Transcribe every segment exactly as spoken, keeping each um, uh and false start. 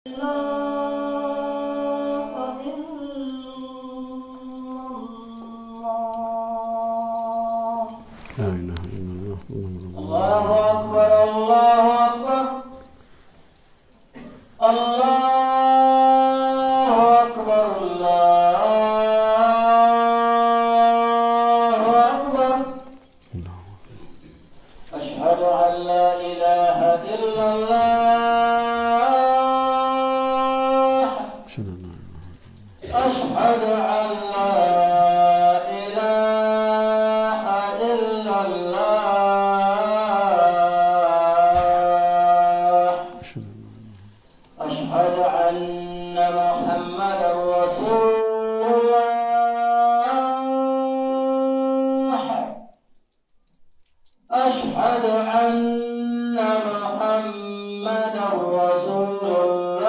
إله إلا الله. لا إله إلا الله. الله أكبر، الله أكبر. الله أكبر، الله أكبر. أشهد أن لا إله إلا الله. أشهد أن لا إله إلا الله. أشهد أن محمدا رسول الله. أشهد أن محمدا رسول الله.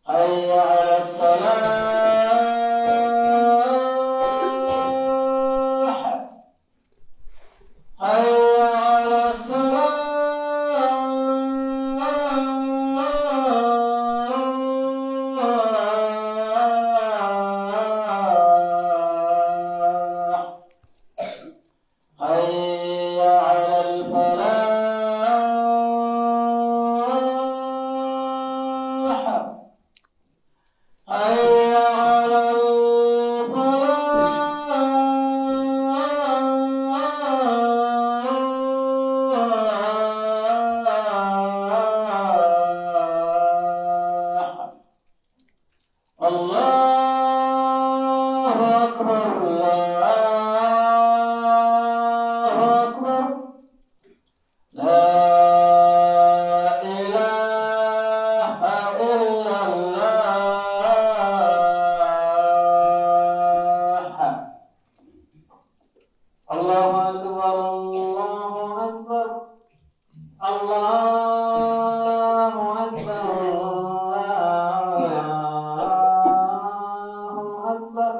حي على الصلاة. حي على الصلاة. حي على الفلاح. حي على الفلاح. الله أكبر، الله أكبر. لا إله إلا الله. الله أكبر، الله أكبر. الله أكبر، الله أكبر.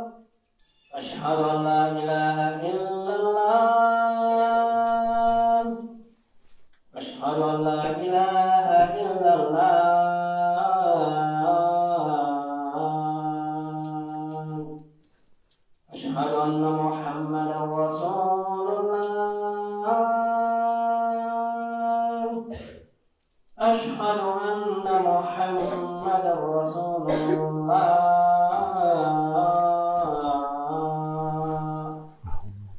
أشهد أن لا إله إلا الله. أشهد أن لا إله إلا الله. أشهد أن محمدا رسول الله. أشهد أن محمدا رسول الله.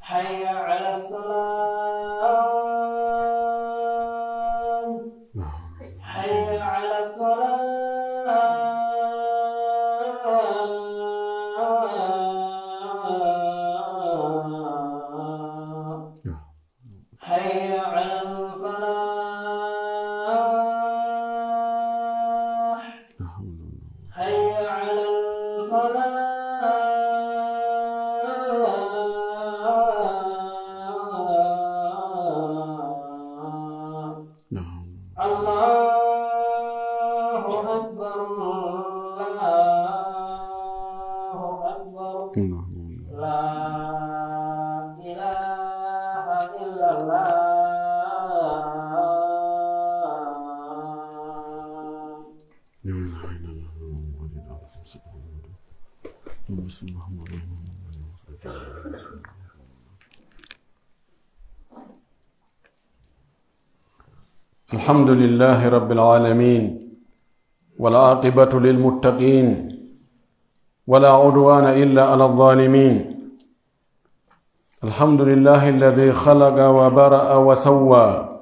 حي على الصلاة. حي على الصلاة. حي على الفلاح. حي على الفلاح. الله أكبر، الله أكبر. لا إله إلا الله. الحمد لله رب العالمين، والعاقبة للمتقين، ولا عدوان إلا على الظالمين. الحمد لله الذي خلق وبرأ وسوى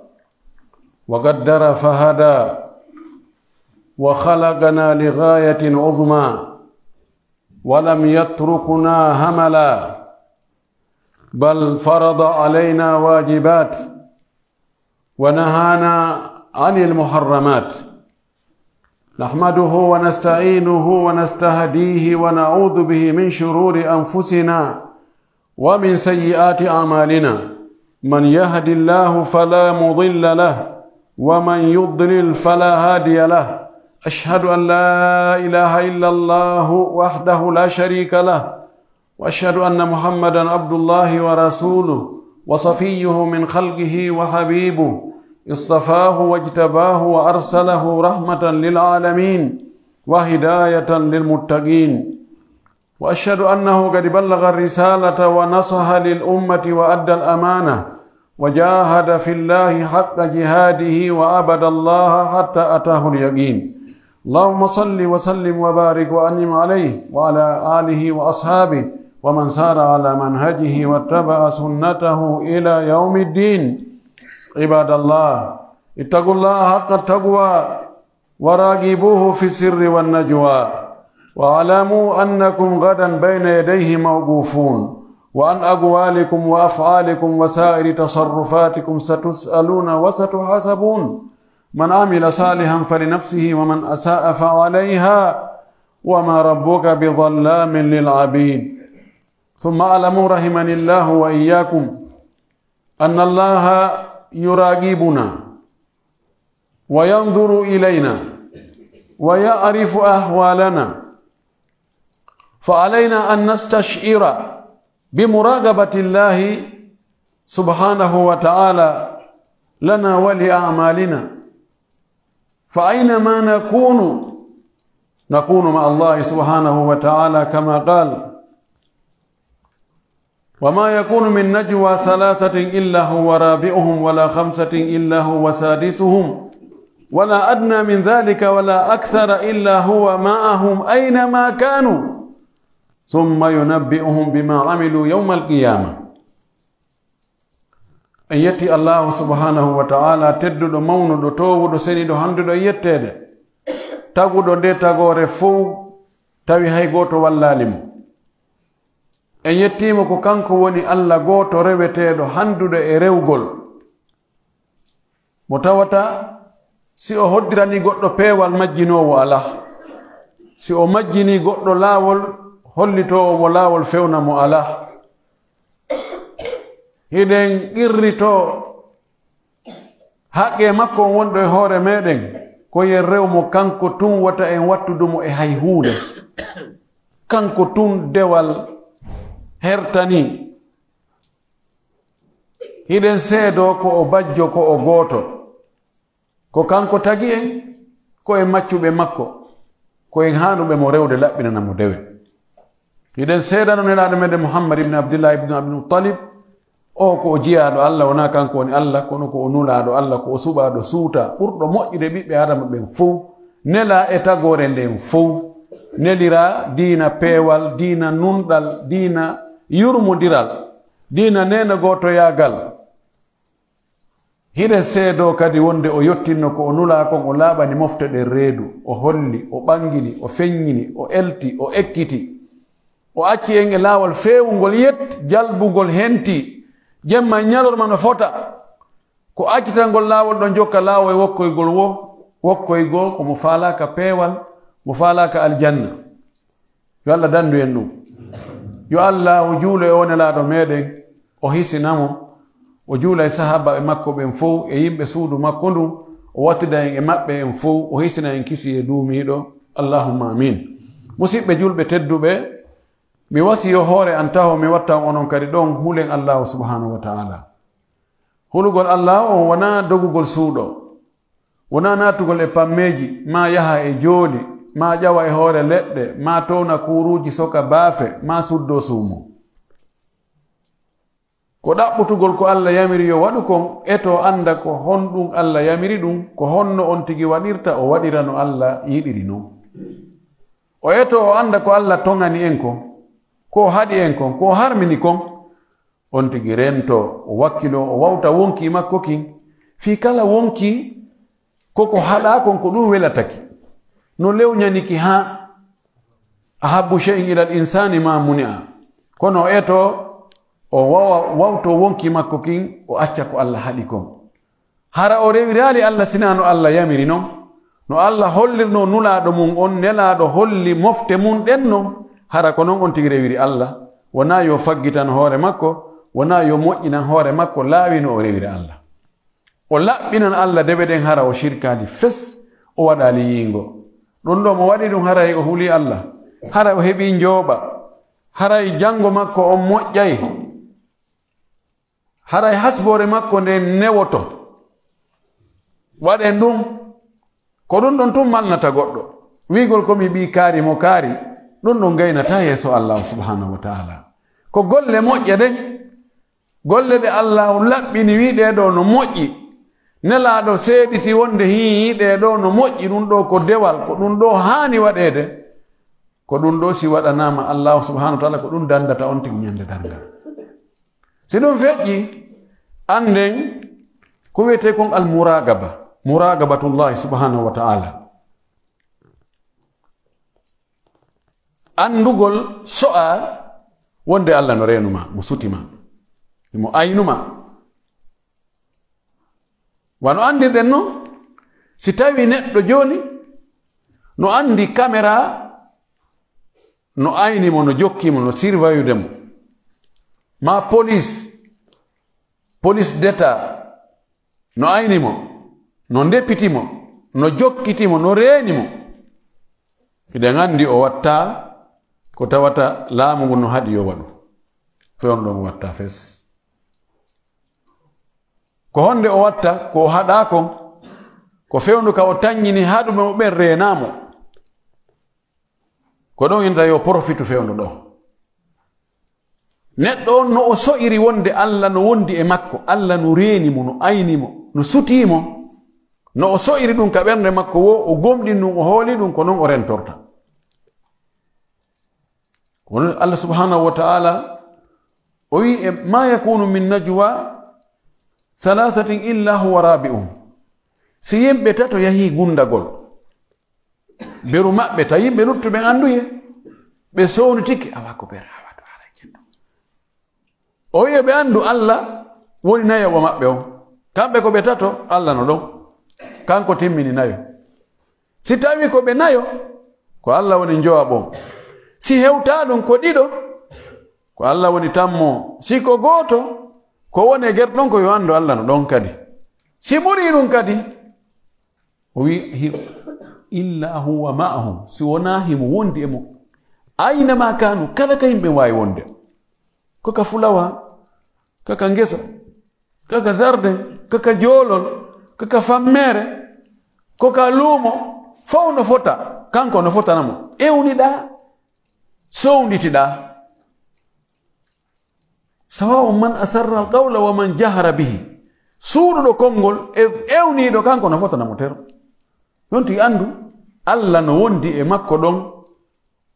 وقدر فهدى، وخلقنا لغاية عظمى، ولم يتركنا هملا، بل فرض علينا واجبات، ونهانا عن المحرمات. نحمده ونستعينه ونستهديه ونعوذ به من شرور أنفسنا ومن سيئات أعمالنا. من يهد الله فلا مضل له، ومن يضلل فلا هادي له. أشهد أن لا إله إلا الله وحده لا شريك له، وأشهد أن محمدا عبد الله ورسوله، وصفيه من خلقه وحبيبه، اصطفاه واجتباه وأرسله رحمة للعالمين وهداية للمتقين. وأشهد أنه قد بلغ الرسالة ونصح للأمة وأدى الأمانة وجاهد في الله حق جهاده وعبد الله حتى أتاه اليقين. اللهم صل وسلم وبارك وأنعم عليه وعلى آله وأصحابه ومن سار على منهجه واتبع سنته إلى يوم الدين. عباد الله، اتقوا الله حق التقوى وراقبوه في السر والنجوى، واعلموا أنكم غدا بين يديه موقوفون، وعن أقوالكم وأفعالكم وسائر تصرفاتكم ستسألون وستحاسبون. من عمل صالحا فلنفسه ومن أساء فعليها، وما ربك بظلام للعبيد. ثم اعلموا رحمني الله وإياكم أن الله يراقبنا وينظر إلينا ويعرف أحوالنا، فعلينا أن نستشعر بمراقبة الله سبحانه وتعالى لنا ولأعمالنا، فأينما نكون نكون مع الله سبحانه وتعالى، كما قال: وما يكون من نجوى ثلاثة إلا هو رابعهم ولا خمسة إلا هو سادسهم ولا أدنى من ذلك ولا أكثر إلا هو معهم أينما كانوا ثم ينبئهم بما عملوا يوم القيامة. En yetti Allaahu subhaanahu wa ta'aalaa, tedduɗo, mawnuɗo, toowuɗo, seniiɗo, handuɗo e yetteede, taguɗo nde tagoore fow, tawi hay gooto wallaali mo. En yettii mo ko kanko woni Alla gooto reweteeɗo, handuɗo e rewgol, mo tawata si o hoddiranii goɗɗo peewal, majjinoowo alaa. Si o majjinii goɗɗo laawol, hollitoowo mo laawol, fewna mo alaa. Hiɗen qirritoo haqqee makko on wonɗo e hoore meɗen, ko yen rew mo kanko tun, wota en wattudu mo e hay huunde. Kanko tun dewal hertanii. Hiɗen seedoo ko o bajjo, ko o gooto. Ko kanko tagi en, ko en maccuɓe makko, ko en haanuɓe mo rewde, laɓɓinana mo dewe. Hiɗen seedano Nelaaɗo meɗen Muhammad ibn Abdillah ibn Abdul Muttalib, o ko o jiyaaɗo Alla, wonaa kanko woni Alla, kono ko o nulaaɗo Alla, ko o suɓaaɗo suutaa, ɓurɗo moƴƴude ɓiɓɓe Aadama ɓen fow, nelaa e tagoore nden fow, neliraa diina peewal, diina nunɗal, diina yurmondiral, diina neena gootoyaagal. Hiɗen seedoo kadi wonde o yottinno ko o nulaa kon, o laaɓani mofte ɗen reedu, o holli, o ɓangini, o feññini, o elti, o ekkiti. O acci en e laawol feewungol yet, jalbungol henti, jemma e ñalorma no fota. Ko accitangol laawol ɗon jokka laawo e wokkoygol wo, wokkoy goo ko mo faalaaka peewal, mo faalaaka aljanna. Yo Alla dandu en ɗum. Yo Alla o juulo e o Nelaaɗo meɗen, o hisina mo, o juula e sahaabaaɓe makko ɓen fow, e yimɓe suudu makko ndun, o wattida en e maɓɓe en fow, o hisina en kisiyee duumiiɗo. Allahumma amin. Musiɓɓe julɓe tedduɓe, mi wasiyo hoore an taho, mi watta onon kadi ɗon, hulen Allaahu subhaanahu wa ta'aalaa. Hulugol Allaahu on wonaa dogugol suuɗo, wonaa naatugol e pammeeji, maa yaha e jooli, maa ƴawa e hoore leɗɗe, maa towna kuuruuji, soka baafe, maa suddoo suumo. Ko ɗaɓɓutugol ko Alla yamiri yo waɗu kon, etoo annda ko honɗun Alla yamiri ɗun, ko honno on tigi waɗirta, o waɗira no Alla yiɗiri non. O etoo o annda ko Alla toŋani en kon, ko o haɗi en kon, ko o harmini kon. On tigi rentoo, o wakkiloo, o wawta wonkii makko kin. Fii kala wonkii, ko ko haɗaa kon, ko ɗun welata ki. No lewñani ki haa, "Ahabbu shay'in ilal insaani maa muni'a." Kono o etoo, o wawa, wawtoo wonkii makko kin, o acca ko Alla haɗi kon. Hara o rewiraali Alla sinaa no Alla yamiri non, no Alla hollirnoo Nulaaɗo mun on, Nelaaɗo holli mofte mun ɗen non, hara ko non on tigi rewiri Alla, wonaa yo faggitan hoore makko, wonaa yo moƴƴinan hoore makko laawi no o rewira Alla. O laɓɓinan Alla dewe ɗen, hara o shirkaali fes, o waɗaali yiingo. Ɗun ɗoo mo waɗi ɗun, haray o hulii Alla, haray o heɓii njooɓa, haray janngo makko on moƴƴay. Haray hasboore makko nden newoto. Waɗen ɗum, ko ɗum ɗon tun malnata goɗɗo. Wi'ugol ko mi ɓii kaari mo kaari, ɗum ɗon gaynataa yeeso Allaahu subhaanahu wa ta'aalaa. Ko golle moƴƴe ɗen, golle ɗe Allaahu laɓɓini, wi'i ɗee ɗoo no moƴƴi. Nelaaɗo seediti wonde hii ɗee ɗoo no moƴƴi, ɗum ɗoo ko dewal, ko ɗum ɗoo haani waɗeede. Ko ɗum ɗoo si waɗanaama Allaahu subhaanahu wa ta'aalaa, ko ɗum dandata on tigi ɲande darngal. Si ɗum feƴƴii, annden ko wi'etee kon al-muraagaba, muraagabatullaahi subhaanahu wa ta'aalaa. Anndugol so'aa wonde Alla no reenu ma, mo suti ma, mo aynu ma. Wano anndirɗen non, si tawii neɗɗo jooni no anndi kamera, no ayni mo, no jokki mo, no surveillude mo, maa police, police d'État, no ayni mo, no ndepiti mo, no jokkiti mo, no reeni mo. Hiɗen anndi o wattaa ko tawata laamu ngun no haɗi yo waɗu. Fewndo ɗon o wattaa fes. Ko honde o watta ko o haɗaa kon? Ko fewndo ka o tanɲini haɗuɓe mo ɓen reenaa mo. Ko ɗon inta yo porofitu fewndo ɗoo. Neɗɗo on no o so'iri wonde Alla no wondi e makko, Alla no reeni mo, no ayni mo, no sutii mo. No o so'iri ɗum ka ɓernde makko woo, o gomɗini ɗum, o hooli ɗum, ko non o rentorta. Kono Alla subhaanahu wa ta'aalaa, o wi'i, e, "ما يكون من نجوى ثلاثة إلا هو رابعهم." Si yimɓe tato yahii gundagol, beru maɓɓe, tawi yimɓe luttuɓe ɓen annduyee, ɓe sownitike, awa ko ɓe rawato haray ceddo. O wi'i ɓe anndu Alla woni nayaɓo maɓɓe on. Kamɓe ko ɓe tato, Alla no ɗon. Kanko timmini nayo. Si tawii ko ɓe nayo, ko Alla woni njowaɓo. Si hewtaa ɗum ko ɗiɗo, ko Alla woni tammo. Si ko gooto, ko woni e ger ɗon ko yo anndu Alla no ɗon kadi. Si ɓurii ɗum kadi, o wi'i, hi-, "إلا هو معهم." Si wonaa himo wondi e mo. Aynama kaanu, kala ka yimɓe waawi wonde. Ko ka fulawa, ka ka ngesa, ka ka zarden, ka ka joolol, ka ka fammeere, ko ka luumo, fow no fota, kanko no fotana mo. Ewniɗaa, sownditiɗaa. سواء من أسر القول ومن جهر به. Suuɗuɗo konngol e ewniiɗo, kanko no fotana mo tero. Yonti anndu, Alla no wondi e makko ɗon,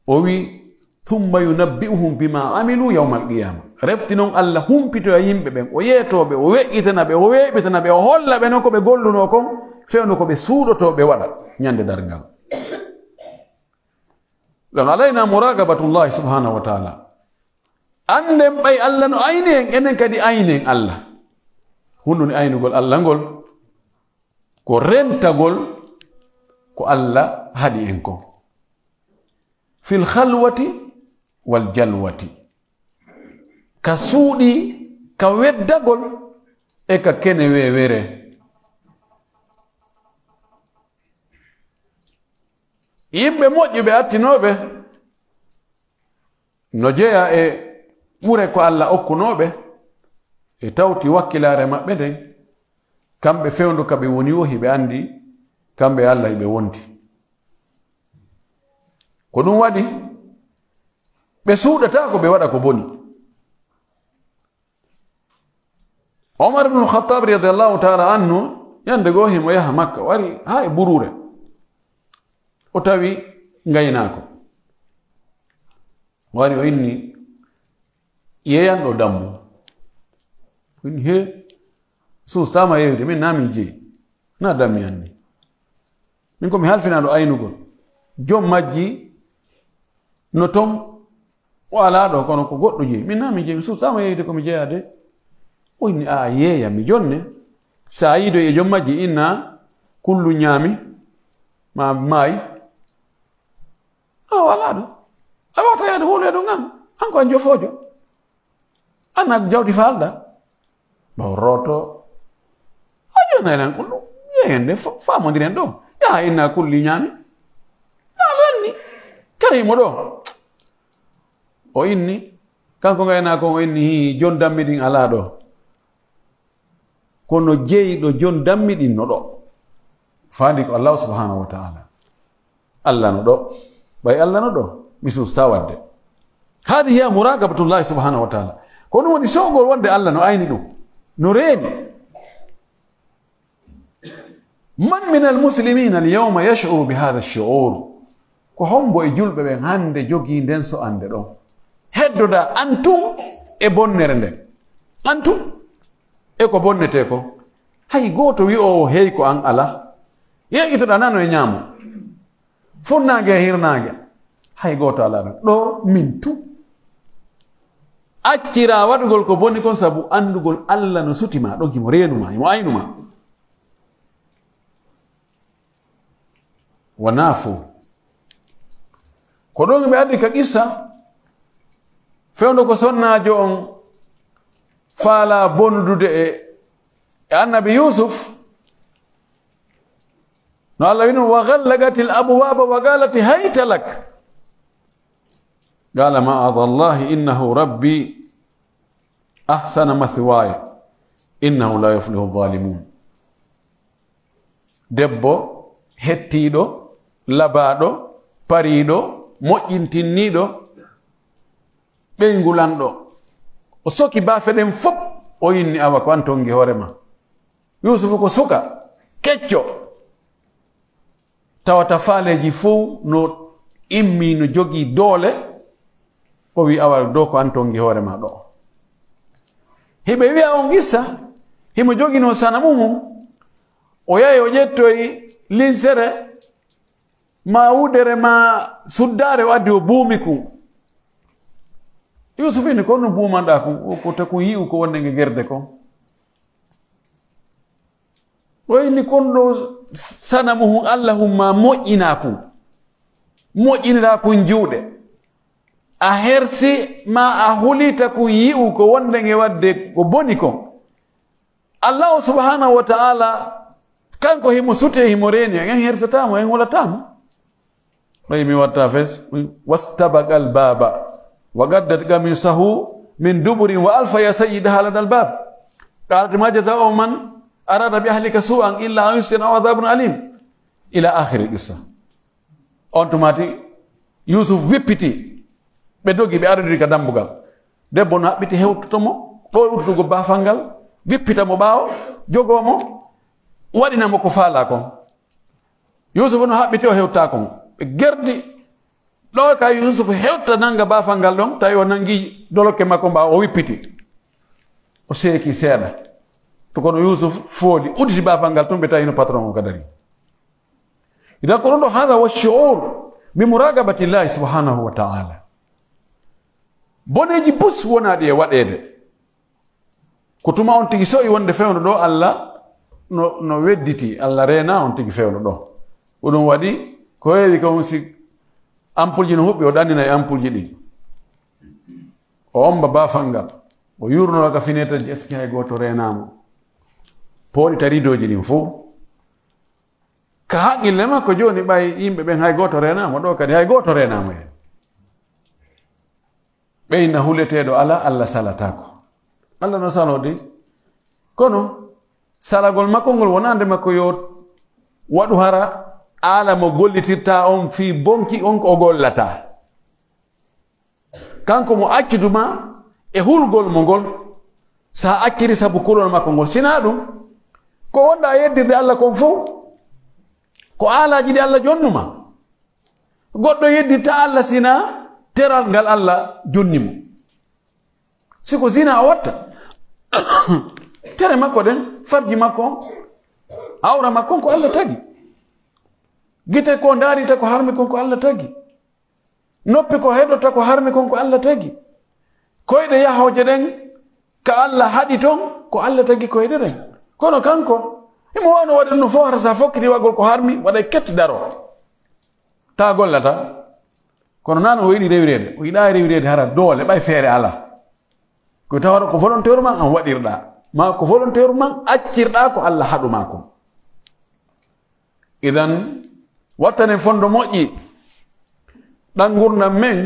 o wi, "ثم ينبئهم بما عملوا يوم القيامة." Refti non Alla humpitoya yimɓe ɓen, o yeetoo ɓe, o weƴƴitana ɓe, o weeɓitana ɓe, o holla ɓe non ko ɓe gollunoo kon, fewndo ko ɓe suuɗotoo ɓe waɗa ɲande darngal. Donc, علينا مراقبة الله سبحانه وتعالى. Annden ɓay Alla no ayni en, enen kadi aynen Alla. Hunde woni aynugol Alla ngol, ko rentagol ko Alla haɗi en kon. في الخلوة والجلوة. Ka suuɗii, ka weddagol, e ka kene weewere. Yimɓe moƴƴuɓe attinooɓe no jeyaa e ɓure ko Alla okkunooɓe, e tawti wakkilaare maɓɓe nden, kamɓe fewndo ka ɓe woni woo hiɓe anndi, kamɓe e Alla hiɓe wondi. Ko ɗum waɗi, ɓe suuɗataa ko ɓe waɗa ko boni. Omar ibn Khattab radiyallahu ta'ala anhu, ɲande goo himo yaha Makka, o ari haa e buruure. O tawi ngaynaako. O ari o inni, "Yeeyan ɗoo dammu." O inni, "Hee, suusaama yeeyude, min naa min jeyi." Na dammi anni. Min ko mi halfinaaɗo aynugol. Jom majji no ton, o alaa ɗoo, kono ko goɗɗo jeyi. Min naa min jeyi, mi suusaama yeeyude ko mi jeyaa de. O inni, "A yeeya mi jonne." Sa yiidoy e jom majji inna kullu ɲaami, ma maayi. A walaa ɗoo. A wata yaade hulu e ɗum an. An ko an jofoojo. An ak jawdi faalɗaa. Ɓaw rooto. A jonnay lan ɗum. Yeyen de fa-, faamondiren ɗoo. Yaha inna kulli ɲaami. A lanni. Kala himo ɗoo. O inni. Kanko ngaynaako on o inni, "Hii, jon dammi ɗin alaa ɗoo." Kono jeyɗo jon dammi ɗin no ɗo. Faandi ko Allahu subhanahu wa ta'ala. Allah no ɗo. Ɓay Allah no ɗo, mi suusta wadde. Hadi hiya muraqabatullahi subhanahu wa ta'ala. Ko ɗum woni so'ugol wonde Allah no ayni ɗum. No reeni. Man min al muslimina al yawma yash'uru bi hadha ash-shu'ur? Ko hombo e julɓe ɓen hande jogii nden so ande ɗon? Heddoda an tun e bonnere nden. An tun e ko bonnetee kon. Hay gooto wi'oowo hey ko an alaa. Yeeƴitoɗa nano e ñaamo. Funnaange e hirnaange. Hay gooto alaa ɗon. Ɗo min tun. Acciraa waɗugol ko boni kon sabu andugol Allah no suti ma, ɗon himo reenu ma, himo aynu ma. Wa naafu. Ko ɗon ɓe addi ka qissa fewndo ko sonnaajo on faalaa bondude e, e annabi Yuusuf. No Allah wi'i ɗum, "Wa ghallaqatil abwaaba wa qaalat hayta lak." Qaala, "Ma'aada Allaahi, innahu rabbii, ahsana mathwaaya, innahu laa yuflihu zaalimuun." Debbo hettiiɗo, labaaɗo, pariiɗo, moƴƴintinniiɗo, ɓeyngu lanɗo. O soki baafe ɗen fop, o inni, "Awa ko an tongi hoore ma." Yuusufu ko suka, kecco, tawata faaleeji fow no immi, no jogii doole, o wi'i, "Awa ɗo ko an tongi hoore ma ɗo." Hiɓe wi'a on qissa, himo joginoo sanamuhun, o yahi o ƴettoyi linsere, maa wudere, maa suddaare, o addi o buumi kun. Yuusufu inni, "Ko honno buumanɗaa kun?" O ko takun yi'u ko wonde nge gerde kon. O inni, "Kon ɗo sanamuhun allahun maa moƴƴinaa kun, moƴƴiniraa kun juuɗe. A hersi maa a hulii takun yi'u ko wonde nge wadde ko boni kon." Allah o subhanahu wa ta'ala, kanko himo sutee, himo reeni, en hersataa mo, en hulataa mo. Ɓay mi watta fes, "Wastabaqal baaba, wa qaddat qamisahu min duburin, wa alfaya sayyidaha ladal baab. Qalat ma jazaa'u man arada bi ahlika su'an illa an yusjana aw adhabun alim." Ila akhiril qissa. On tumaati, Yuusuf wippiti, ɓe dogi, ɓe ardiri ka dambugal. Debbo no haɓɓiti hewtoto mo, ɗo e uddutugol baafal ngal, wippita mo ɓaawo, jogoo mo, waɗina mo ko faalaa kon. Yuusuf no haɓɓiti, o hewtaa kon. Ɓe gerdi, ɗo ka Yuusuf hewta nanga baafal ngal ɗon, tawi o nangi dolokke makko ɓaawo, o wippiti. O seeki seeɗa. To kono Yuusuf fooli, udditi baafal ngal tun, ɓe tawi no patron o ka dari. Idan ko ɗun ɗo, hada wa shu'ur bi muraqabati Llahi subhanahu wa ta'ala. Boneeji pus wonaa ɗi e waɗeede. Ko tuma on tigi so'i wonde fewndo ɗo Allah no, no wedditi, Allah reena on tigi fewndo ɗo. Ko ɗun waɗi, ko heewi kon si ampulji no huɓɓi, o ɗannina e ampulji ɗin. O omba baafal ngal. O yurnora ka fineetreji, est-ce que hay gooto reenaama? Pooɗita ridooji ɗin fow. Ka haqqille makko jooni, ɓay yimɓe ɓen hay gooto reenaama, ɗo kadi hay gooto reenaama hen. Ɓeyna huleteeɗo alaa, Allah salataako. Allah no saloo dey. Kono salagol makko ngol wonaande makko yo waɗu hara aala mo gollitirta on fii bonki on ko o gollataa. Kanko mo accudu ma e hulgol mo ngol, sa acciri sabu kulol makko ngol. Sinaa ɗun, ko wonɗaa yeddirde Allah kon fow, ko aalaaji ɗi Allah jonnu ma. Goɗɗo yeddirta Allah sinaa teral ngal Allah jonni mo. Si ko zina o watta, tere makko ɗen, farji makko on, awra makko on ko Allah tagi. Gite ko ndaarita ko harmi kon ko Allah tagi. Noppi ko heɗota ko harmi kon ko Allah tagi. Koyɗe yahooje ɗen ka Allah haɗi ton ko Allah tagi koyɗe ɗen. Kono kanko, himo wano waɗi ɗun fow, hara sa fokkiti waɗgol ko harmi, waɗay kette daroo. Ta gollata. Kono nano o yiɗi rewireede. O yiɗaa rewireede hara doole, ɓay feere alaa. Ko tawata ko volontairement an waɗirɗaa. Maa ko volontairement accirɗaa ko Allah haɗu maa kon. Idan, wattanen fondo moƴƴi. Ɗan ngurndan men,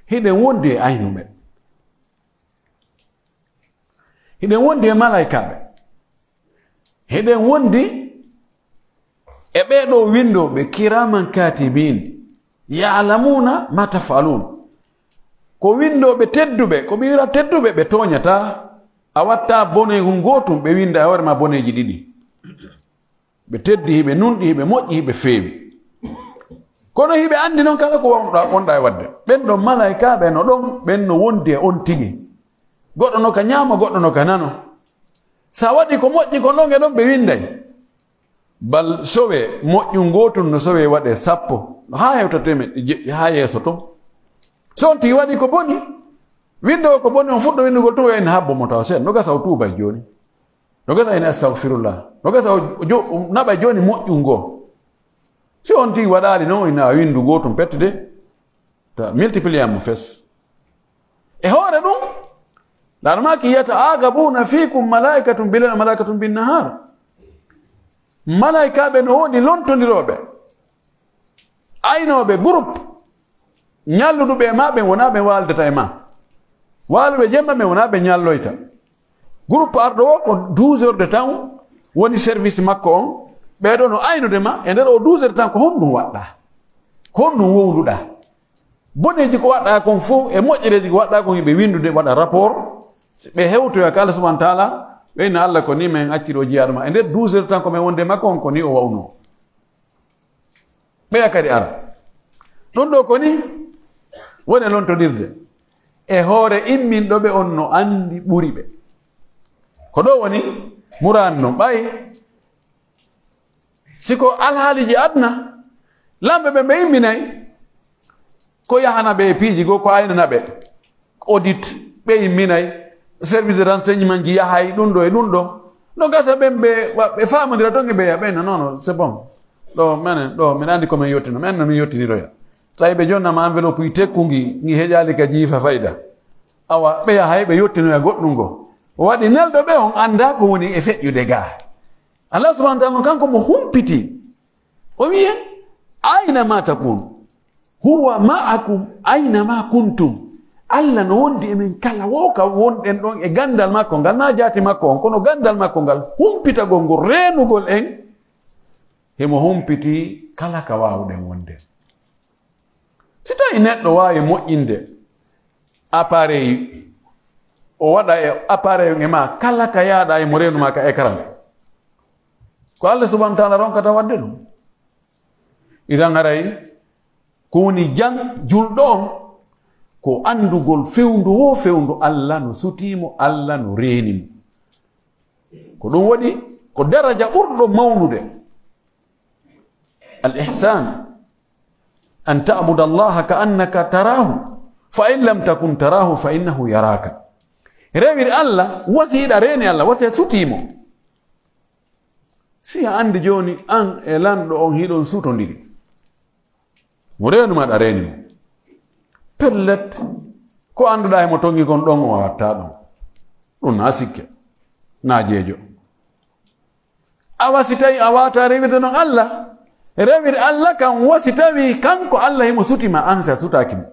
hiɗen wondi e aynuɓe. Hiɗen wondi e malaykaaɓe. Hiɗen wondi e ɓee ɗoo winndooɓe, kiraaman kaatibiin, ya'lamuuna maa taf'aluun. Ko winndooɓe tedduɓe, ko ɓe wi'ira tedduɓe, ɓe tooñataa. A watta boneygun gootun, ɓe winnda e hoore maa boneeji ɗiɗi. Ɓe teddi, hiɓe nunɗi, hiɓe moƴƴi, hiɓe feewi. Kono hiɓe anndi non kala ko wonɗaa, wonɗaa e waɗde. Ɓen ɗon malaykaaɓe no ɗon, ɓen no wondi e on tigi. Goɗɗo no ka ñaamo, goɗɗo no ka nano. Sa waɗi ko moƴƴi kon ɗon e ɗon, ɓe winnday. Bal sowee moƴƴun gootun no sowee waɗee sappo, haa hewta teemeɗɗe jeɗɗi haa yeeso ton. So on tigi waɗi ko boni, winndoowo ko boni, on fuɗɗo winndugol tun, o ina habbo mo tawa seeɗa. No gasa o tuubay jooni. No gasa ina astagfirullah. No gasa o jo-, o naɓay jooni moƴƴun goo. Si on tigi waɗaali non, ina winndu gootun pette de. Ta multiplier mo fes. E hoore ɗun, Laara maaki, "Yata'aqabuna fikum malaikatun bil layli wa malaikatun bin nahar." Malaikaaɓe no woodi lontondirooɓe, aynooɓe groupe, ñalluɗuɓe e maa ɓen wonaa ɓen waaldata e maa. Waaluɓe jemma ɓen wonaa ɓe ñalloyta. Groupe arɗo o ko douze heures de temps woni service makko on. Ɓee ɗoo no aynude ma e nder o douze heures de temps, ko honɗun waɗɗaa? Ko honɗun wowluɗaa? Boneeji ko waɗɗaa kon fow e moƴƴereeji ko waɗɗaa kon, hiɓe winndude, waɗa rapport. Si ɓe hewtoya ka Allah subhanahu wa ta'ala, ɓe inna Allah ko ni men acciri o jiyaɗo ma. E nder douze heures de temps ko men wonde makko on, ko ni o wa'unoo. Ɓeya kadi ara. Ɗun ɗoo ko ni woni lontondirde e hoore imminɗo ɓe on no anndi ɓuri ɓe. Ko ɗoo woni muraan non. Ɓay si ko alhaaliiji aduna, lamɓe ɓen ɓe imminay ko yahana ɓe e piiji goo, ko aynana ɓe. Audit, ɓe imminay, service de renseignement ji yahay, ɗun ɗoo e ɗun ɗoo. No gasa ɓen ɓe, wa-, ɓe faamondira ton e ɓeya, ɓen no, non, non, c'est bon. Ɗoo, menen, ɗoo, men anndi ko men yottino, men no men yottiniroya. Tawi ɓe jonnama enveloppe yi tekkungi, ngi heƴaali ka jiifa fayda. Awa, ɓeya hay ɓe yottinoya goɗɗun goo. Waɗi nelɗo ɓe on anndaa ko woni e feƴƴude gaa. Allah subhanahu wa ta'ala non kanko mo humpitii. O wi'i en, "Aina ma takun, huwa ma'akum aina ma kuntum." Allah no wondi e men kala wo ka wonɗen ɗon e ganndal makko ngal, naa jaati makko on, kono ganndal makko ngal, humpitagol ngol, reenugol en, himo humpitii kala ka waawuɗen wonde. Si tawii neɗɗo waawi moƴƴinde appareil, o waɗa e appareil e maa kala ka yaaɗa e mo reenu maa ka écran, ko Allah subhanahu wa ta'ala ronkata waɗde ɗun. Idan haray ko woni jan julɗo on, ko anndugol fewndu wo fewndu Allah no sutii mo, Allah no reeni mo. Ko ɗun waɗi ko daraja ɓurɗo mawnude. Al ihsan, an ta'buda Allaha ka annaka tarahu, fa in lam takun tarahu, fa innahu yaraka. Rewir Allah, wasi hiɗa reeni Allah, wasi a sutii mo. Si a anndi jooni, an e lanɗo on hiɗon sutondiri. Mo reenu ma, aɗa reeni mo. Pellet, ko annduɗaa himo tongi kon ɗon, o watta ɗon. Ɗun naa sikke, naa jeejo. Awa si tawi a waawataa rewirde non Allah, rewir Allah kan, wa si tawi kanko Allah himo suti ma, an si a sutaaki mo.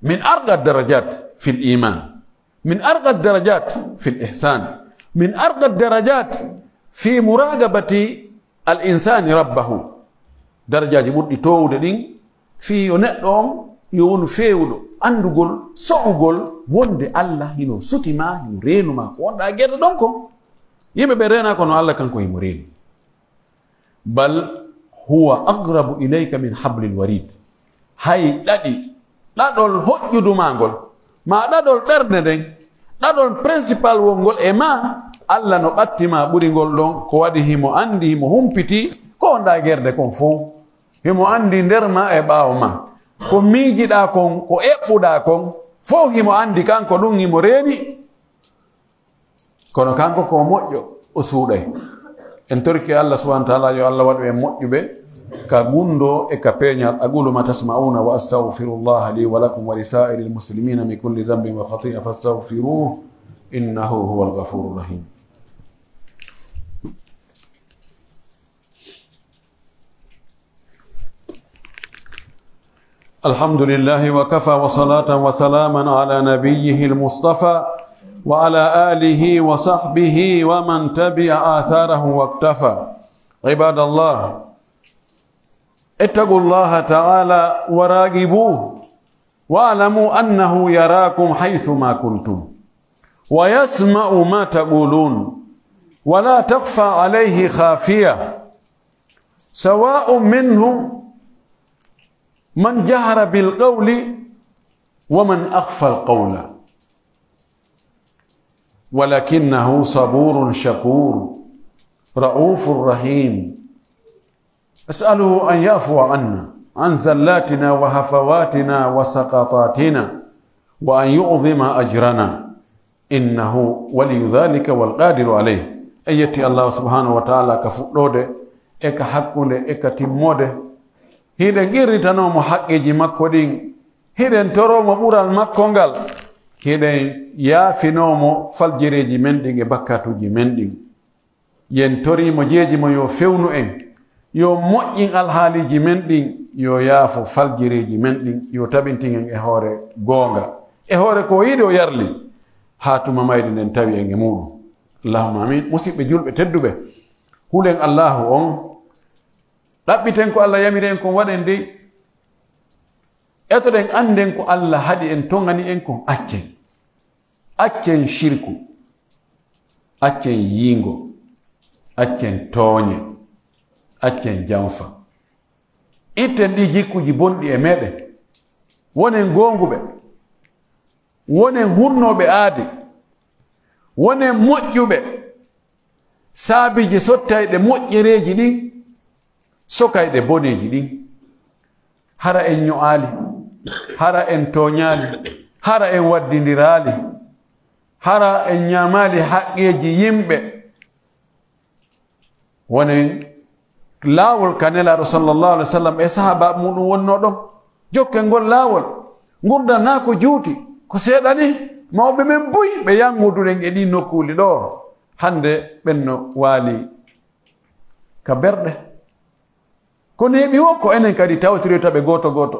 Min arqa darajat fil iman, min arqa darajat fil ihsan, min arqa darajat fi muraqabati al insani rabbahu. Darajaaji ɓurɗi toowude ɗin, fii yo neɗɗo on yo wonu feewuɗo anndugol, so'ugol wonde Allah hino suti ma, hino reenu ma, ko wonɗaa e gerde ɗon kon. Yimɓe ɓe reenaa, kono Allah kanko himo reeni. Bal huwa aqrabu ilayka min hablil warid. Hay ɗaɗi, ɗaɗol hoƴƴudu maa ngol, maa ɗaɗol ɓernde nden, ɗaɗol principal wongol e maa, Allah no ɓatti ma ɓuri ngol ɗon, ko waɗi himo anndi, himo humpitii ko wonɗaa e gerde kon fow. Himo anndi nder maa e ɓaawo maa. Ko miijiɗaa kon, ko eɓɓuɗaa kon, fow himo anndi kanko ɗun, himo reeni. Kono kanko ko moƴƴo, o suuɗay. En torike Allah subhanahu wa ta'ala, yo Allah waɗu en moƴƴuɓe ka gunndoo e ka peeñal. أقول ما تسمعون وأستغفر الله لي ولكم ولسائر المسلمين من كل ذنب وخطيئة فاستغفروه إنه هو الغفور الرحيم. الحمد لله وكفى وصلاة وسلاما على نبيه المصطفى وعلى آله وصحبه ومن تبع آثاره واقتفى. عباد الله، اتقوا الله تعالى وراقبوه، واعلموا أنه يراكم حيث ما كنتم، ويسمع ما تقولون، ولا تخفى عليه خافية، سواء منهم من جهر بالقول ومن أخفى القول، ولكنه صبور شكور رؤوف رحيم. أسأله أن يعفو عنا عن زلاتنا وهفواتنا وسقطاتنا، وأن يعظم أجرنا، إنه ولي ذلك والقادر عليه. En yetti Allaahu subhaanahu wa ta'aalaa ka fuɗɗoode, e ka hakkunde, e ka timmoode. Hiɗen qirritanoo mo haqqeeji makko ɗin, hiɗen toroo mo ɓural makko ngal, hiɗen yaafinoo mo faljireeji men ɗin e bakkaatuuji men ɗin. Yen torii mo jeeji mo yo fewnu en, yo moƴƴin alhaaliiji men ɗin, yo yaafo faljireeji men ɗin, yo tabintin en e hoore goonga, e hoore ko o yiɗi o yarli, haa tuma mayde nden tawi en e muuɗum. Allahumma amin. Musiɓɓe julɓe tedduɓe, hulen Allaahu on, ɗaɓɓiten ko Alla yamiri en kon waɗen dey, etoɗen annden ko Alla haɗi en, toŋani en kon, accen. Accen shirku, accen yiingo, accen tooñe, accen janfa. Itten ɗii jikkuuji bonɗi e meɗen. Wonen goonguɓe, wonen hunnooɓe aade, wonen moƴƴuɓe. Saabiiji sottayɗe moƴƴereeji ɗin, sokayɗe boneeji ɗin. Hara en ño'aali, hara en tooñaali, hara en waddindiraali, hara en ñaamaali haqqeeji yimɓe. Wonen laawol ka Nelaaɗo sallallahu alaihi wasallam e sahaaba muɗum wonnoo ɗon. Jokken ngol laawol. Ngurndan naa ko juuti, ko seeɗa ni. Mawɓe men buy ɓe yanguduɗen e ɗii nokkuuli ɗoo. Hannde ɓen no waali ka berɗe. Ko neeɓi woo, ko enen kadi tawtiroyta ɓe gooto gooto.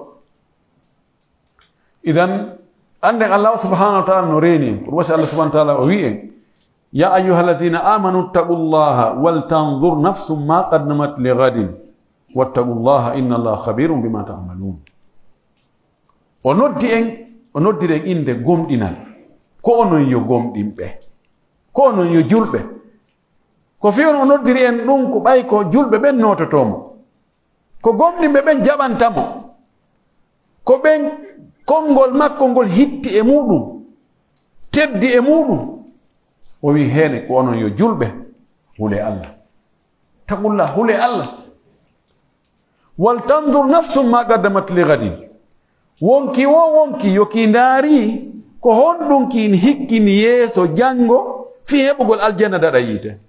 Idan, annden Allaahu subhaanahu wa ta'aalaa no reeni en. Ko ɗum waɗi Allaahu subhaanahu wa ta'aalaa o wi'i en, "يا أيها الذين آمنوا اتقوا الله ولتنظر نفس ما قدمت لغد واتقوا الله إن الله خبير بما تعملون." O noddi en, o noddiri en innde gomɗinal. Ko onon yo gomɗinɓe. Ko onon yo julɓe. Ko fii on o noddiri en ɗum ko ɓay ko julɓe ɓen noototoo mo. Ko gomɗinɓe ɓen jaɓanta mo. Ko ɓen konngol makko ngol hitti e muuɗum, teddi e muuɗum. O wi'i, "Hene ko onon yo julɓe, hulee Alla." Taqulla, hulee Alla. "Wal tanzur nafsum ma qaddamat li gadin." Wonki woo wonki, yo ki ndaari ko honɗum ki hikkini yeeso janngo fii heɓugol aljanna daɗa yiite.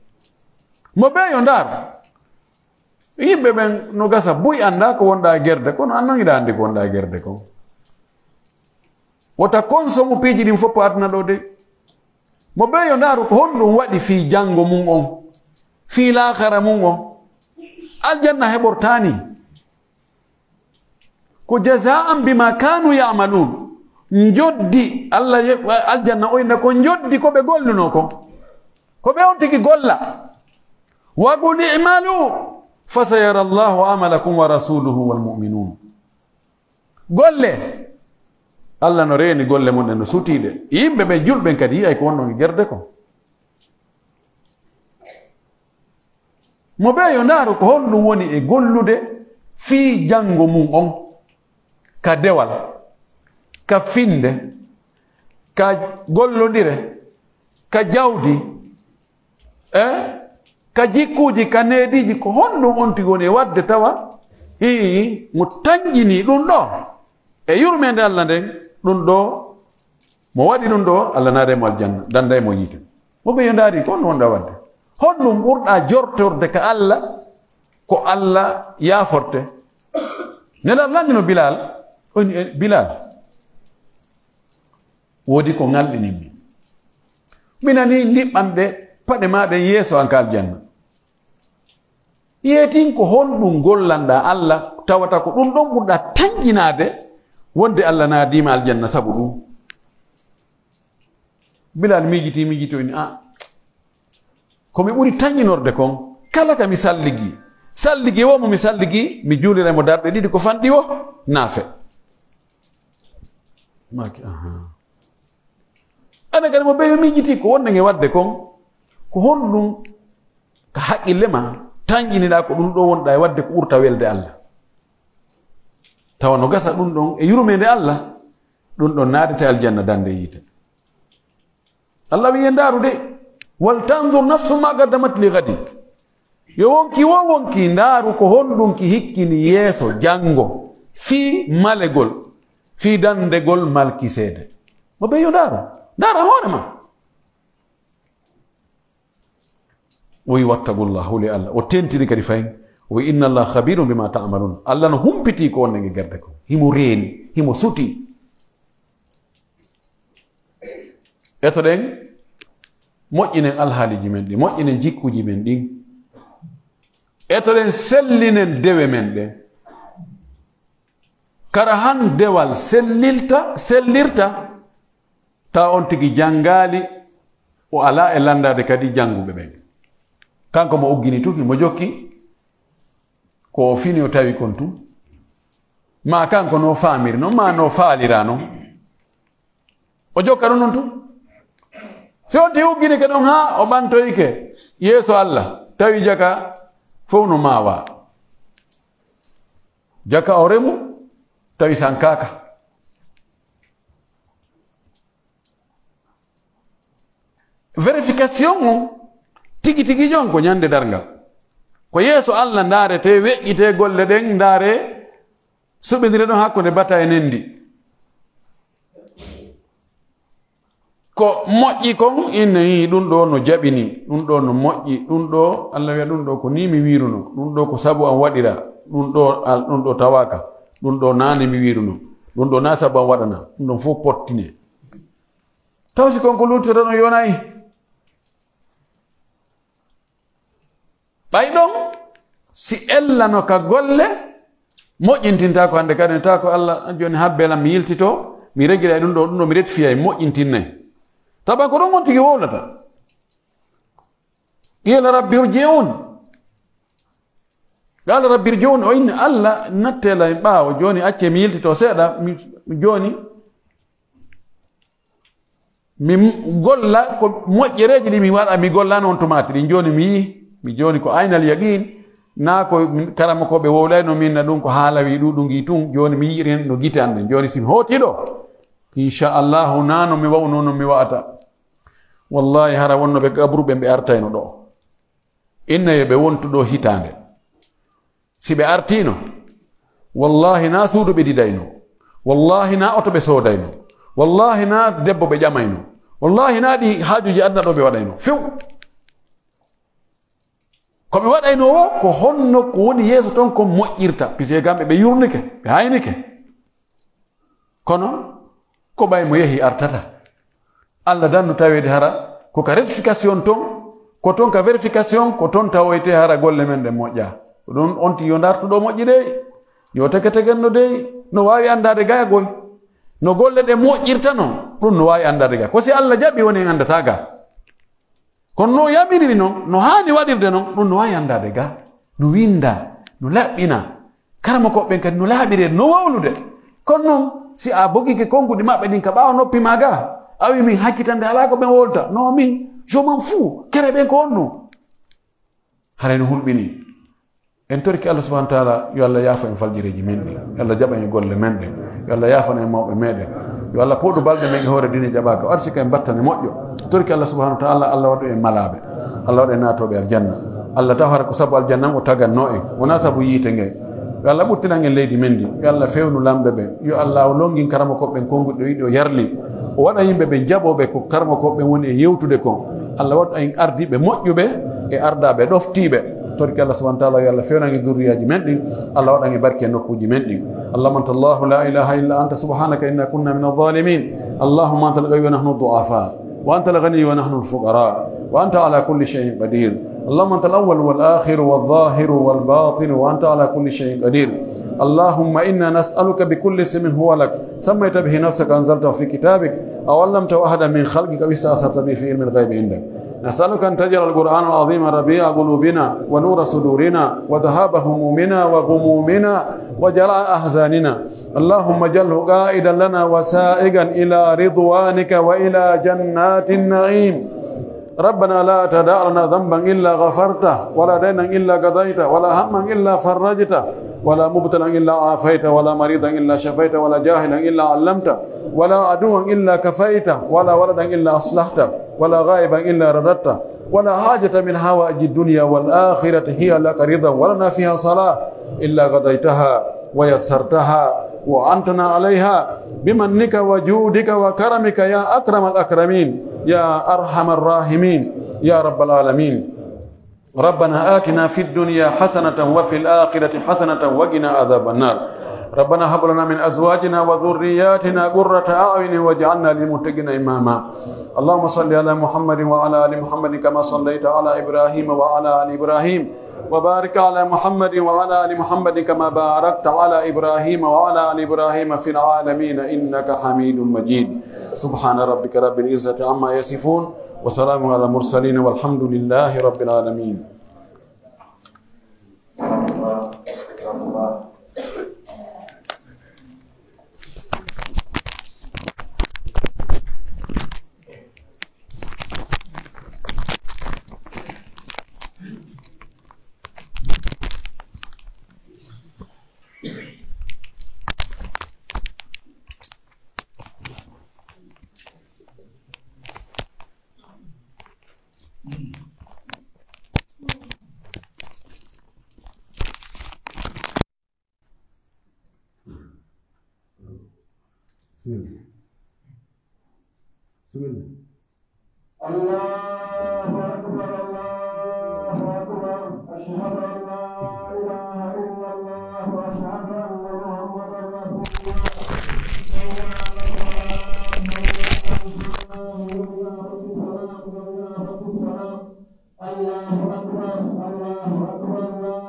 Mo bee yo ndaaru. Yimɓe ɓen no gasa buy anndaa ko wonɗaa e gerde, kono an non hiɗa anndi ko wonɗaa e gerde kon. Wota konsomu piiji ɗin fof aduna ɗoo dey. Mo bee yo ndaaru ko honɗum waɗi fii janngo mum on, fii laakara mum on. Aljanna heɓortaani. Ko jazaa'an bimaa kaanuu ya'maluun. Njoddi, Alla ye-, aljanna o inna ko njoddi ko ɓe gollunoo kon. Ko ɓe on tigi golla. Wa qul i'malu, fa sayara Allahu amalakum wa rasuluhu wal mu'minun. Golle. Alla no reeni golle mon ɗen, no sutii ɗe. Yimɓe ɓe julɓe kadi yi'ay ko wonɗon e gerde kon. Mo bee yo ndaaru ko honɗum woni e gollude fii janngo mum on, ka dewal, ka finnde, ka gollondire, ka jawdi, e ka jikkuuji, ka neediiji, ko honɗum on tigi woni e waɗde tawa hii mo tanƴinii ɗum ɗoo e yurmeende Alla nden, ɗum ɗoo, mo waɗi ɗum ɗoo, Alla naaday mo aljanna, danday mo yiite. Mo ɓe yo ndaari, ko honno wonɗaa waɗde? Honɗum ɓurɗaa jortorde ka Alla, ko Alla yaaforte? Nelaaɗo lanndino Bilaal, o wi'i, "E Bilaal, woodi ko ŋalɗinimmi. Mi nanii ndiɓɓanɗe paɗe maa ɗen yeeso an ka aljanna." Yeetin ko honɗum gollanɗaa Alla, tawata ko ɗum ɗon ɓurɗaa tanƴinaade, wonde Alla naadiima aljanna sabu ɗum. Bilal miijitii, miijitii, o inni, "Ah, ko mi ɓuri tanƴinorde kon, kala ka mi salligi, salligi woo mo mi salligi, mi juulira mo darɗe ɗiɗi ko fanɗi woo, naafe." Maaki, aha. Ana kadi mo ɓeyo miijitii ko wonde nge waɗde kon, ko honɗum ka haqqille ma tanƴiniɗaa ko ɗum ɗoo wonɗaa e waɗde ko ɓurta welde Allah? Tawa no gasa ɗum ɗon e yurmeende Allah, ɗum ɗon naadete aljanna dande yiite. Allah wi'i en ndaaru de, "Wal tanzur nafsu ma qaddamat li ghadin." Yo wonki wo wonki ndaaru ko honɗum ki hikkini yeeso janngo, fii malegol, fii dandegol Malkiseede. Mo ɓe yo ndaaru, ndaara hoore ma. O wi, "Wattaqullah, huli Allah." O tentini kadi fayin. O wi, "Inna Allah khabirun bima ta'malun." Allah no humpiti ko wonde nge gerde ko. Himo reeni, himo suti. Etoɗen, moƴƴinen alhaaliji men ɗin, moƴƴinen jikkuuji men ɗin. Etoɗen, sellinen dewe men ɗen. Kara han dewal sellilta, sellirta, tawa on tigi janngaali, o alaa e lanndaade kadi jannguɓe ɓen. Kanko mo uggini tun, himo jokki ko o fini o tawi kon tun. Maa kanko no faamiri non, maa no faalira non. O jokka ɗun non tun. Si on ti ugginike ɗon haa o ɓantoyike yeeso Allah, tawi jaka fow no maawa. Jaka o remu, tawi sankaaka. Vérification on, tigi tigi jon ko ñande darngal. Ko yeeso Allah ndaarete, weƴƴite golle ɗen, ndaare, suɓindire ɗon hakkunde bata e nendi. Ko moƴƴi kon, inne yii, ɗun ɗoo no jaɓini, ɗun ɗoo no moƴƴi, ɗun ɗoo, Allah wi'a, ɗun ɗoo ko nii mi wiiruno, ɗun ɗoo ko sabu an waɗira, ɗun ɗoo, al-, ɗun ɗoo tawaaka, ɗun ɗoo naane mi wiiruno, ɗun ɗoo naa sabu an waɗana, ɗun ɗon fow pottine. Taw si kon ko luttata ɗon yonayi? Ɓay ɗon, si ellano ka golle, moƴƴintintaako hande kadi, ne tawa ko Allah, "Jooni habbee lan mi yiltitoo, mi regira e ɗun ɗoo, ɗun ɗoo mi retfiyay, moƴƴintinnay." Tawa ko ɗon on tigi wowlata. Qila rabbi irji'un. Qala rabbi irji'un, o inni, "Allah, nattee lan ɓaawo, jooni accee mi yiltitoo seeɗa, mi, jooni mi golla ko moƴƴereeji ɗi mi waɗa, mi gollano on tumaati ɗin. Jooni mi yi'i, mi jooni ko aynal yaqiin, naa ko min, karamokooɓe wowlayno min na ɗun ko haala wi ɗuɗu ngi tun. Jooni mi yi'iri no gite an ɗen. Jooni si mi hooti ɗoo, insha Allahu, naa no mi wa'uno, no mi wa'ata. Wallahi, hara wonno ɓe gaburuɓe ɓe artayno ɗoo." Inna yo ɓe wontu ɗoo hitaande. Si ɓe artiino, wallahi naa suudu ɓe didayno. Wallahi naa oto ɓe soodayno. Wallahi naa debbo ɓe ƴamayno. Wallahi naa ɗi haajuuji aduna ɗoo ɓe waɗayno. Few. Ko ɓe waɗayno woo, ko honno ko woni yeeso ton kon moƴƴirta. Puisque kamɓe ɓe yurnike, ɓe haynike. Kono, ko ɓay mo yehi artata. Allah dandu taweede hara ko ka rectification ton, ko ton ka vérification, ko ton tawoyte hara golle men ɗen moƴƴaa. Ko ɗun on ti yo ndartu ɗoo moƴƴi dey, yo teke tegen no dey, no waawi anndaade gaa goy. No golle ɗe moƴƴirta non, ɗun no waawi anndaade gaa. Ko si Allah jaɓi woni en anndataa gaa. Kono no o yamiriri non, no haani waɗirde non, ɗun no waawi anndaade gaa. No winndaa, no laɓɓinaa. Karamokooɓe ɓen kadi no laaɓiree, no wowlude. Kono non, si a bogike konguɗi maɓɓe ɗin ka ɓaawo noppi maa gaa, a wi'i min hakkitande alaa ko ɓen wowlata. No min, je m'en fous, kere ɓen ko honno? Haray no hulɓinii. En torike Allah subhanahu wa ta'ala, yo Allah yaafo en faljireeji men ɗin. Yo Allah jaɓan en golle men ɗen. Yo Allah yaafana en mawɓe meɗen. Yo Allah pooɗu balɗe men e hoore diine jaɓaaka. O arsika en battane moƴƴo. Torike Allah subhanahu wa ta'ala, Allah waɗu en malaaɓe. Allah waɗu en naatooɓe aljanna. Allah taw hara ko sabu aljanna o taganno en. Wonaa sabu yiite ngen. Yo Allah ɓuttinan en leydi men ndi. Yo Allah fewnu lamɓe ɓen. Yo Allah o longin karamokooɓe ɓen konguɗi ɗo yiɗi o yarli. O waɗa yimɓe ɓen jaɓooɓe ko karamokooɓe ɓen woni e yewtude kon. Allah waɗu en ardiiɓe moƴƴuɓe e ardaaɓe ɗoftiiɓe. Torki Allah subhanahu wa ta'ala, yo Allah fewnan en zurriyaaji men ɗin. Allah waɗan en barke e nokkuuji men ɗin. اللهم أنت الله لا إله إلا أنت سبحانك إنا كنا من الظالمين. اللهم أنت القوي ونحن الضعفاء، وأنت الغني ونحن الفقراء، وأنت على كل شيء قدير. اللهم أنت الأول والآخر والظاهر والباطن وأنت على كل شيء قدير. اللهم إنا نسألك بكل اسم هو لك سميت به نفسك أنزلته في كتابك أو علمته أحدا من خلقك أو استأثرت به في علم الغيب عندك. نسألك أن تجعل القرآن العظيم ربيع قلوبنا ونور صدورنا وذهاب همومنا وغمومنا وجلاء أحزاننا. اللهم اجعله قائدا لنا وسائقا إلى رضوانك وإلى جنات النعيم. ربنا لا تدع لنا ذنبا إلا غفرته، ولا دينا إلا قضيته، ولا هما إلا فرجته، ولا مبتلا إلا عافيته، ولا مريضا إلا شفيته، ولا جاهلا إلا علمته، ولا عدوا إلا كفيته، ولا ولدا إلا أصلحته، ولا غائبا إلا رددته، ولا حاجة من حوائج الدنيا والآخرة هي لك رضا ولنا فيها صلاح إلا قضيتها ويسرتها وأعنتنا عليها بمنك وجودك وكرمك يا أكرم الأكرمين، يا أرحم الراحمين، يا رب العالمين. ربنا آتنا في الدنيا حسنة وفي الآخرة حسنة وقنا عذاب النار. ربنا هب لنا من أزواجنا وذرياتنا قرة أعين واجعلنا للمتقين إماما. اللهم صل على محمد وعلى آل محمد كما صليت على إبراهيم وعلى آل إبراهيم وبارك على محمد وعلى آل محمد كما باركت على إبراهيم وعلى آل إبراهيم في العالمين إنك حميد مجيد. سبحان ربك رب العزة عما يصفون وسلام على المرسلين والحمد لله رب العالمين. الله أكبر، الله أكبر. أشهد أن لا إله إلا الله، وأشهد أن محمدا رسول الله. حي على الصلاة، حي على الفلاح، قد قامت الصلاة، قد قامت الصلاة. الله أكبر، الله أكبر، لا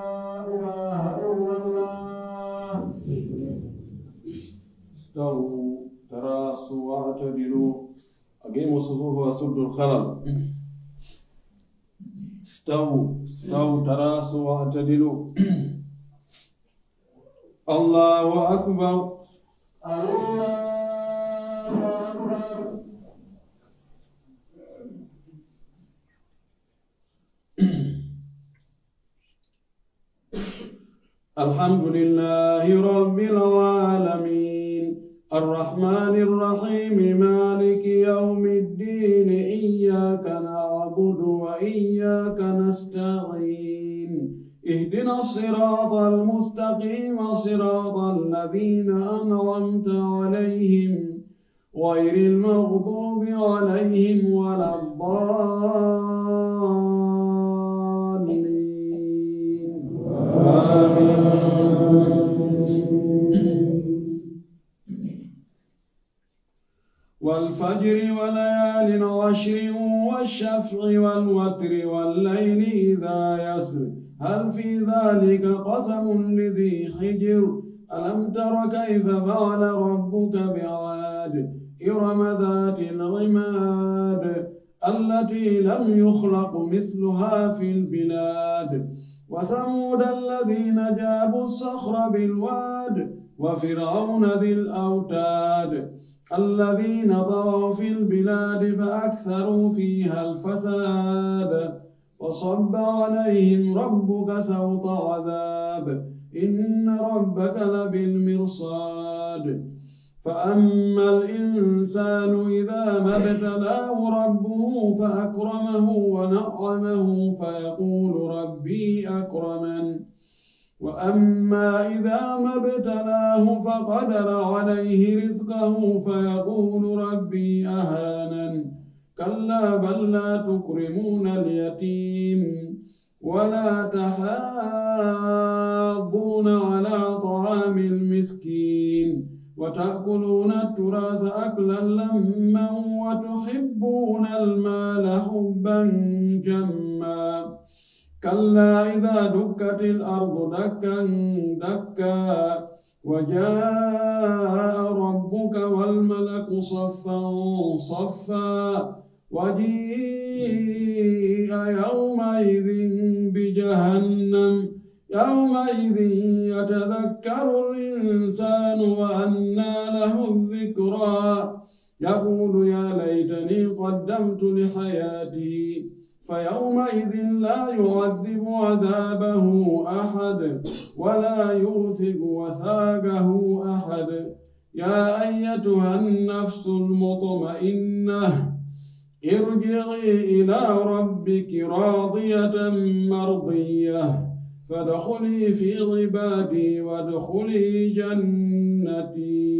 إله إلا الله. استووا، تراصوا، واعتدلوا. أقيموا الصفوف وسدوا الخلل. استووا، استووا، تراصوا، واعتدلوا. الله أكبر. الله أكبر. الحمد لله رب العالمين. الرحمن الرحيم. مالك يوم الدين. إياك نعبد وإياك نستعين. اهدنا الصراط المستقيم. صراط الذين أنعمت عليهم غير المغضوب عليهم ولا الضالين. آمين. والفجر وليال عشر والشفع والوتر والليل إذا يسر هل في ذلك قسم لذي حجر ألم تر كيف فعل ربك بعاد إرم ذات العماد التي لم يخلق مثلها في البلاد وثمود الذين جابوا الصخر بالواد وفرعون ذي الأوتاد الذين طغوا في البلاد فأكثروا فيها الفساد فصب عليهم ربك سوط عذاب إن ربك لبالمرصاد فأما الإنسان إذا ما ابتلاه ربه فأكرمه ونعمه فيقول ربي أكرمن وأما إذا ما ابتلاه فقدر عليه رزقه فيقول ربي أهانن كلا بل لا تكرمون اليتيم ولا تحاضون على طعام المسكين وتأكلون التراث أكلا لما وتحبون المال حبا جما. كلا إذا دكت الأرض دكا دكا. وجاء ربك والملك صفا صفا. وجيء يومئذ بجهنم. يومئذ يتذكر الإنسان وأنى له الذكرى. يقول يا ليتني قدمت لحياتي. فيومئذ لا يعذب عذابه أحد ولا يوثق وثاقه أحد. يا أيتها النفس المطمئنة، ارجعي إلى ربك راضية مرضية، فادخلي في عبادي وادخلي جنتي.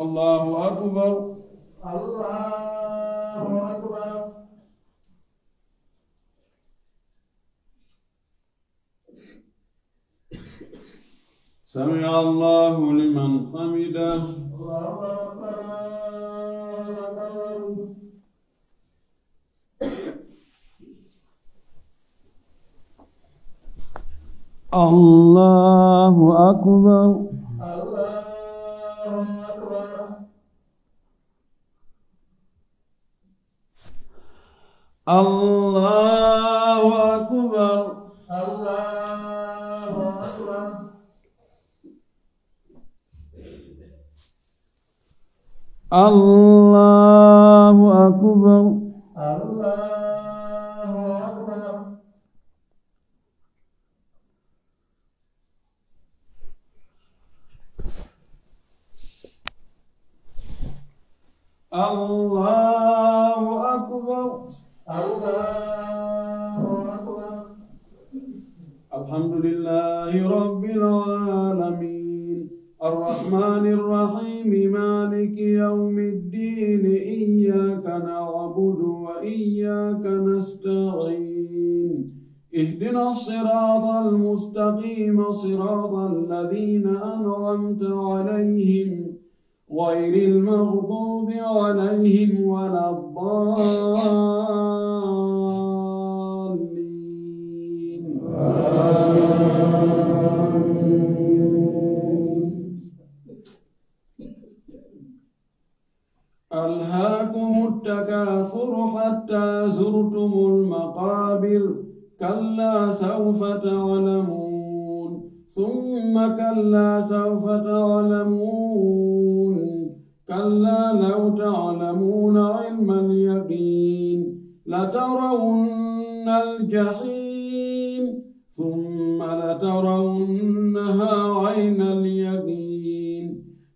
الله أكبر. الله أكبر. سمع الله لمن حمده. الله أكبر. الله أكبر. الله أكبر. الله أكبر. الله أكبر. الله أكبر. الله أكبر. الله أكبر. الله أكبر. الحمد لله رب العالمين. الرحمن الرحيم. مالك يوم الدين. إياك نعبد وإياك نستعين. اهدنا الصراط المستقيم. صراط الذين أنعمت عليهم غير المغضوب عليهم ولا الضالين. ألهاكم التكاثر حتى زرتم المقابر. كلا سوف تعلمون. ثم كلا سوف تعلمون. كلا لو تعلمون علم اليقين. لترون الجحيم. ثم لترونها عين اليقين.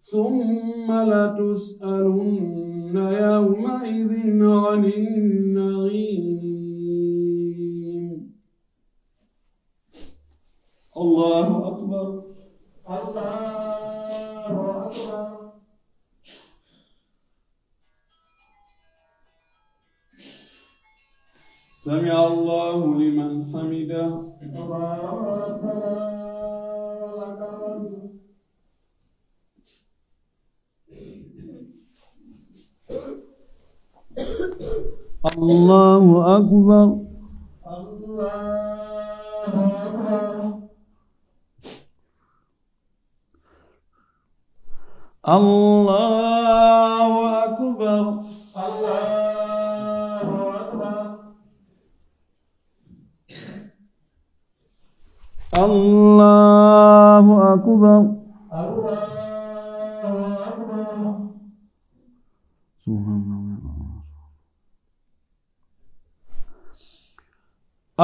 ثم لتسألن يومئذ عن النعيم. الله أكبر. الله أكبر. سمع الله لمن حمده. ربنا ولك الحمد. الله أكبر. الله أكبر. الله أكبر. الله أكبر. الله أكبر. الله أكبر. سبحان الله.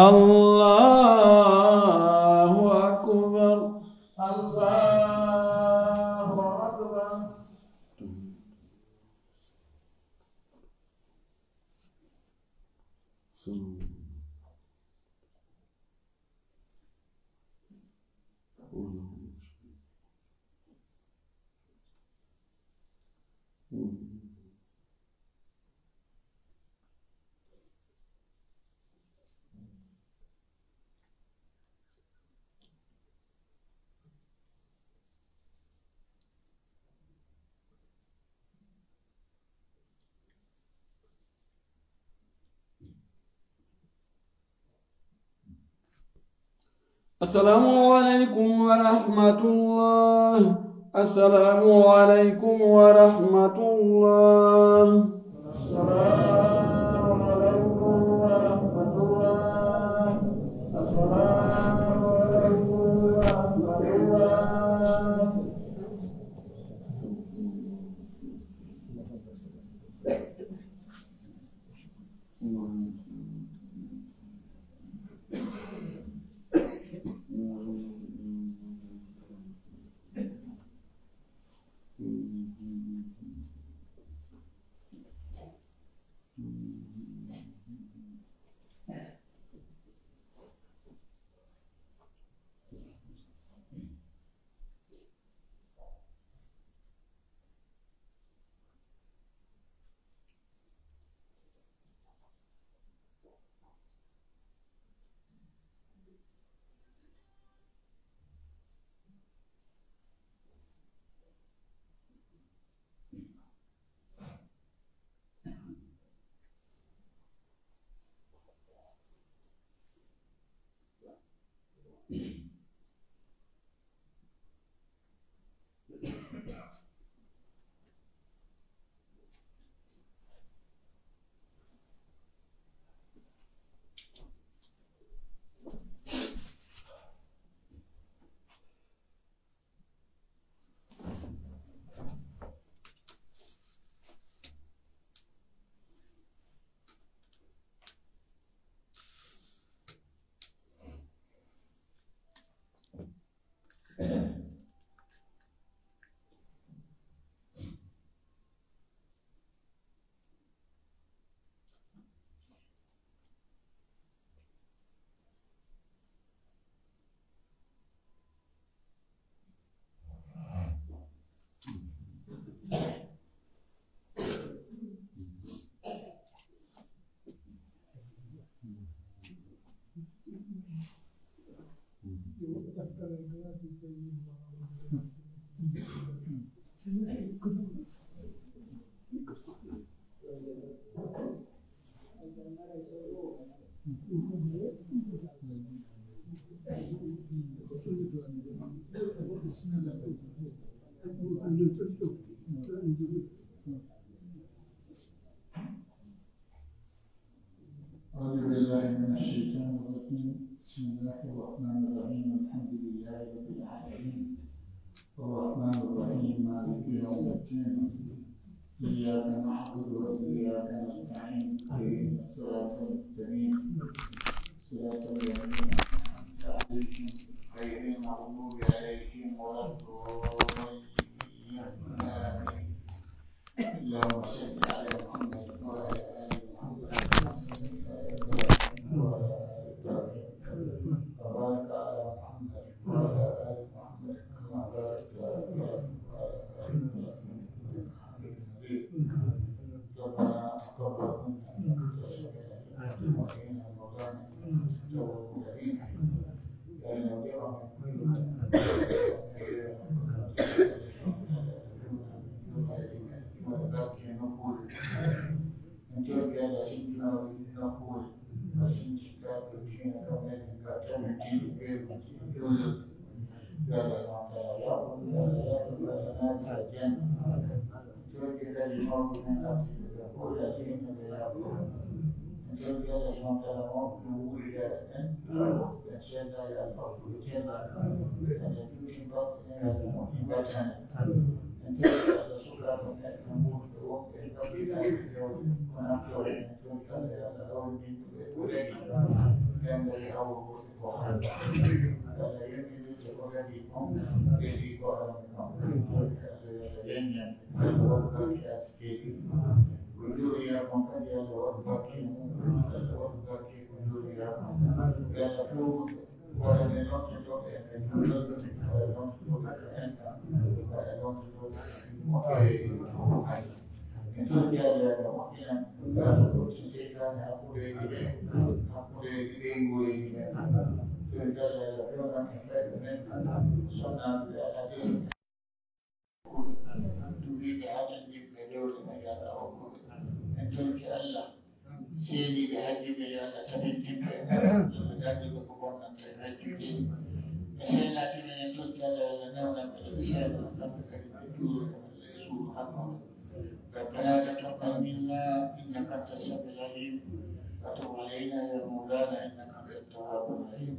الله أكبر. الله أكبر. السلام عليكم ورحمة الله. السلام عليكم ورحمة الله. السلام عليكم ورحمة الله. السلام عليكم ورحمة الله. أعوذ بالله من الشيطان الرجيم. بسم الله الرحمن الرحيم. الحمد لله رب العالمين. الرحمن الرحيم. مالك يوم الدين. إياك نعبد وإياك نستعين. اهدنا الصراط المستقيم. صراط الذين أنعمت عليهم غير المغضوب عليهم ولا الضالين. آمين. اللهم صل على محمد وعلى آل محمد كما صليت على إبراهيم وعلى آل إبراهيم. وبارك على محمد وعلى آل محمد كما باركت على إبراهيم وعلى آل إبراهيم إنك حميد مجيد. ربنا تقبل منا إنك أنت السميع العليم وأنت مولانا فاستجب لنا. Yalla subhanahu wa ta'ala, ya Allah, ya Allah, ya Allah, ya Allah, janna. Torki kadi mawɓe men ardiiɓe ɓe, ko woni adii men ɓe yaafo. En torki Allah subhanahu wa ta'ala mawɓe men wuuri yaade en. En ceedaali Allah ɓe cellal. En juuti baɗɗo en Allah moƴƴi battane. En torki Allah sukaaɓe men ɓe wuuri ɓe wonɓe e baɗɗinaaɓe jawɗi ko naftore. En torki Allah ya Allah hawrindinɓe ɓe ko leli. Ɓen ɓe hawruɓe ko hawri. Allah yonndinirɓe ko leli kon. Leli ko hawri kon. En torki Allah ya Allah yeññan. Waɗu barke askeri. Ko juriya kon kadi, Allah waɗu barke mum. Allah waɗu barke ko juriya kon. Yo Allah fewnu ɓe. Wala ɓe lontoto ɓe, ɓe lontoto ɓe, wala lontoto ɓe ka enɗan. Wala lontoto ɓe ka moƴƴere. En torki Allah, yo Allah moƴƴinan. Yo Allah ɓotti seytaane hakkundeeji ɓe, hakkundeeji ɓeynguureeji ɓe. Torki Allah, yo Allah fewnan en fayɓe men. Sonnaaɓe ɓe, Allah desi. Duwiiɓe haɗen yimɓe rewde men, yo Allah hokku ɓe. En torki Allah. Seeniiɓe hajjuɓe, yo Allah tabintin ɓe, Allah darni ɓe ko bonnanta e hajjude. Ɓe seenaaki men en tokki Allah, yo Allah newnan ɓe ɗo ɓe seenoto, kamɓe kadi ɓe juuro e Allah e suudu hakkunde. ربنا تقبل منا إنك أنت السميع العليم وتب علينا يا مولانا إنك أنت التواب الرحيم.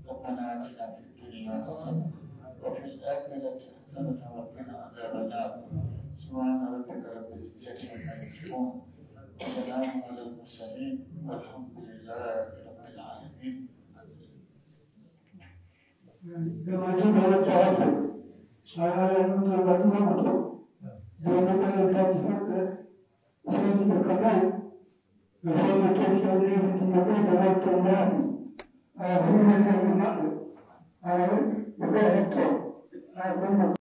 ربنا آتنا في الدنيا حسنة وفي الآخرة حسنة وقنا عذاب النار. سبحان ربك رب العزة عما يصفون وسلام على المرسلين والحمد لله رب العالمين. Jamaatu ɓe wacca hajju, a haala ɗum tan waɗi maɓɓe to. Jooɗo ɓe en kadi fotɓe, seeni ɓe ka ɓen, ɓe seeni tokki o ɗeefitiima ɓe ɓe wacca yaasi. Aya hunde nder e maɓɓe, aya ɓe ɓe hetto, aya hunde.